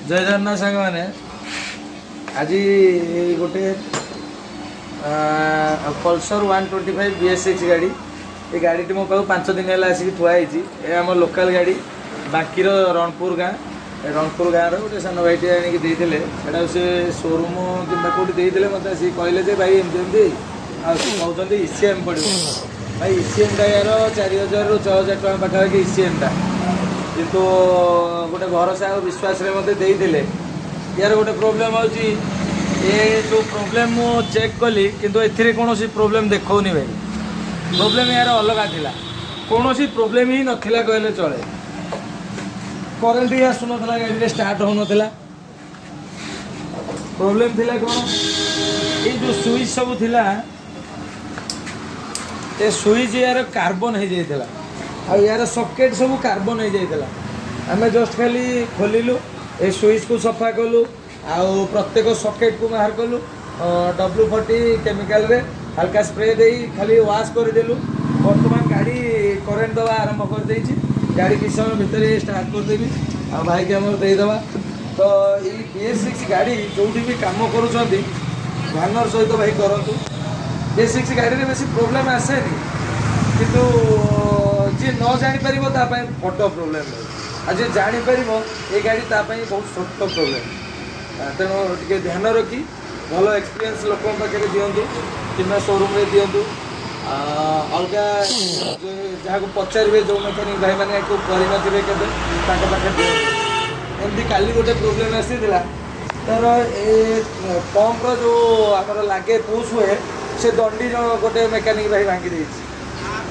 ଜୟ ଜଗନ୍ନାଥ ସାଙ୍ଗମାନେ। ଆଜି ଗୋଟେ ପଲସର 125 BS6 ଗାଡ଼ି। ଏ ଗାଡ଼ିଟି ମୋ ପାଖକୁ 5 ଦିନ ହେଲା ଆସିକି ଥୁଆ ହେଇଛି। ଏ ଆମ ଲୋକାଲ ଗାଡ଼ି, ବାଙ୍କିର ରଣପୁର ଗାଁ। ଏ ରଣପୁର ଗାଁର ଗୋଟେ ସାନ ଭାଇଟିଏ ଆଣିକି ଦେଇଥିଲେ। ସେଇଟା ସେ ସୋରୁମ୍ କିମ୍ବା କେଉଁଠି ଦେଇଥିଲେ। ମୋତେ ଆସିକି କହିଲେ ଯେ ଭାଇ, ଏମିତି ଏମିତି ଆଉ ସେ କହୁଛନ୍ତି ଇସିଏମ୍ ପଡ଼ିବ। ଭାଇ, ଇସିଏମ୍ଟା ୟାର 4000ରୁ 6000 ଟଙ୍କା ପାଖାପାଖି ଇସିଏମ୍ଟା। କିନ୍ତୁ ଗୋଟେ ଭରସା ଆଉ ବିଶ୍ୱାସରେ ମୋତେ ଦେଇଥିଲେ। ୟାର ଗୋଟେ ପ୍ରୋବ୍ଲେମ୍ ହେଉଛି, ଏ ଯେଉଁ ପ୍ରୋବ୍ଲେମ୍ ମୁଁ ଚେକ୍ କଲି, କିନ୍ତୁ ଏଥିରେ କୌଣସି ପ୍ରୋବ୍ଲେମ୍ ଦେଖାଉନି ଭାଇ। ପ୍ରୋବ୍ଲେମ୍ ୟାର ଅଲଗା ଥିଲା, କୌଣସି ପ୍ରୋବ୍ଲେମ୍ ହିଁ ନଥିଲା କହିଲେ ଚଳେ। କରେଣ୍ଟ ହିଁ ଆସୁନଥିଲା, ଗାଡ଼ିରେ ଷ୍ଟାର୍ଟ ହେଉନଥିଲା। ପ୍ରୋବ୍ଲେମ୍ ଥିଲା କ'ଣ? ଏଇ ଯେଉଁ ସୁଇଚ୍ ସବୁ ଥିଲା, ଏ ସୁଇଚ୍ ୟାର କାର୍ବନ ହେଇଯାଇଥିଲା ଆଉ ୟାର ସକେଟ୍ ସବୁ କାର୍ବନ ହେଇଯାଇଥିଲା। ଆମେ ଜଷ୍ଟ ଖାଲି ଖୋଲିଲୁ, ଏ ସୁଇଚ୍କୁ ସଫା କଲୁ ଆଉ ପ୍ରତ୍ୟେକ ସକେଟ୍କୁ ବାହାର କଲୁ। WD-40 କେମିକାଲରେ ହାଲକା ସ୍ପ୍ରେ ଦେଇ ଖାଲି ୱାଶ୍ କରିଦେଲୁ। ବର୍ତ୍ତମାନ ଗାଡ଼ି କରେଣ୍ଟ ଦେବା ଆରମ୍ଭ କରିଦେଇଛି। ଗାଡ଼ି କିଛି ସମୟ ଭିତରେ ଷ୍ଟାର୍ଟ କରିଦେବି ଆଉ ଭାଇକି ଆମର ଦେଇଦେବା। ତ ଏଇ ବିଏସ୍ 6 ଗାଡ଼ି ଯେଉଁଠି ବି କାମ କରୁଛନ୍ତି, ଧ୍ୟାନର ସହିତ ଭାଇ କରନ୍ତୁ। ବିଏସ୍ 6 ଗାଡ଼ିରେ ବେଶୀ ପ୍ରୋବ୍ଲେମ୍ ଆସେନି, କିନ୍ତୁ ଯିଏ ନ ଜାଣିପାରିବ ତା ପାଇଁ ବଡ଼ ପ୍ରୋବ୍ଲେମ୍ ରହୁଛି ଆଉ ଯିଏ ଜାଣିପାରିବ, ଏ ଗାଡ଼ି ତା ପାଇଁ ବହୁତ ଛୋଟ ପ୍ରୋବ୍ଲେମ୍। ତେଣୁ ଟିକେ ଧ୍ୟାନ ରଖି ଭଲ ଏକ୍ସପିରିଏନ୍ସ ଲୋକଙ୍କ ପାଖରେ ଦିଅନ୍ତୁ କିମ୍ବା ସୋରୁମ୍ରେ ଦିଅନ୍ତୁ। ଅଲଗା ଯାହାକୁ ପଚାରିବେ, ଯେଉଁ ମେକାନିକ୍ ଭାଇମାନେ ୟାକୁ କରିନଥିବେ କେବେ, ତାଙ୍କ ପାଖରେ ଦିଅନ୍ତୁ। ଏମିତି କାଲି ଗୋଟେ ପ୍ରୋବ୍ଲେମ୍ ଆସିଥିଲା ତାର। ଏ ପମ୍ପର ଯେଉଁ ଆମର ଲାଗେ, ପୁସ୍ ହୁଏ, ସେ ଦଣ୍ଡି ଜଣ ଗୋଟେ ମେକାନିକ୍ ଭାଇ ଭାଙ୍ଗି ଦେଇଛି।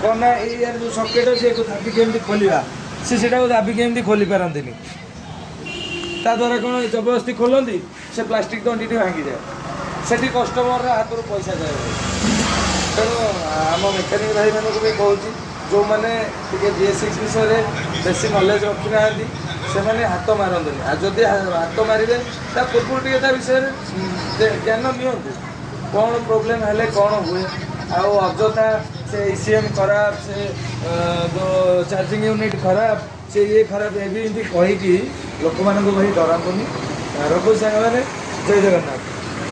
କ'ଣ ନା, ଏଇ ୟାର ଯେଉଁ ସକେଟ୍ ଅଛି, ଏକୁ ଦାବିକି ଏମିତି ଖୋଲିବା, ସେ ସେଟାକୁ ଦାବିକି ଏମିତି ଖୋଲି ପାରନ୍ତିନି। ତା ଦ୍ୱାରା କ'ଣ, ଜବରଦସ୍ତି ଖୋଲନ୍ତି, ସେ ପ୍ଲାଷ୍ଟିକ୍ ଦଣ୍ଡିଟି ଭାଙ୍ଗିଯାଏ। ସେଠି କଷ୍ଟମରର ହାତରୁ ପଇସା ଯାଏ ଭାଇ। ତେଣୁ ଆମ ମେକାନିକ୍ ଭାଇମାନଙ୍କୁ ବି କହୁଛି, ଯେଉଁମାନେ ଟିକେ ବିଏସ୍ 6 ବିଷୟରେ ବେଶୀ ନଲେଜ୍ ରଖିନାହାନ୍ତି, ସେମାନେ ହାତ ମାରନ୍ତୁନି। ଆଉ ଯଦି ହାତ ମାରିବେ, ତା ପୂର୍ବରୁ ଟିକେ ତା ବିଷୟରେ ଜ୍ଞାନ ନିଅନ୍ତୁ, କ'ଣ ପ୍ରୋବ୍ଲେମ୍ ହେଲେ କ'ଣ ହୁଏ। ଆଉ ଅଯଥା ସେ ଇସିଏମ୍ ଖରାପ, ସେ ଯେଉଁ ଚାର୍ଜିଂ ୟୁନିଟ୍ ଖରାପ, ସେ ଇଏ ଖରାପ, ଏବେ ଏମିତି କହିକି ଲୋକମାନଙ୍କୁ ଭାଇ ଡରାନ୍ତୁନି। ରଖୁଛି ସାଙ୍ଗମାନେ, ଜୟ ଜଗନ୍ନାଥ।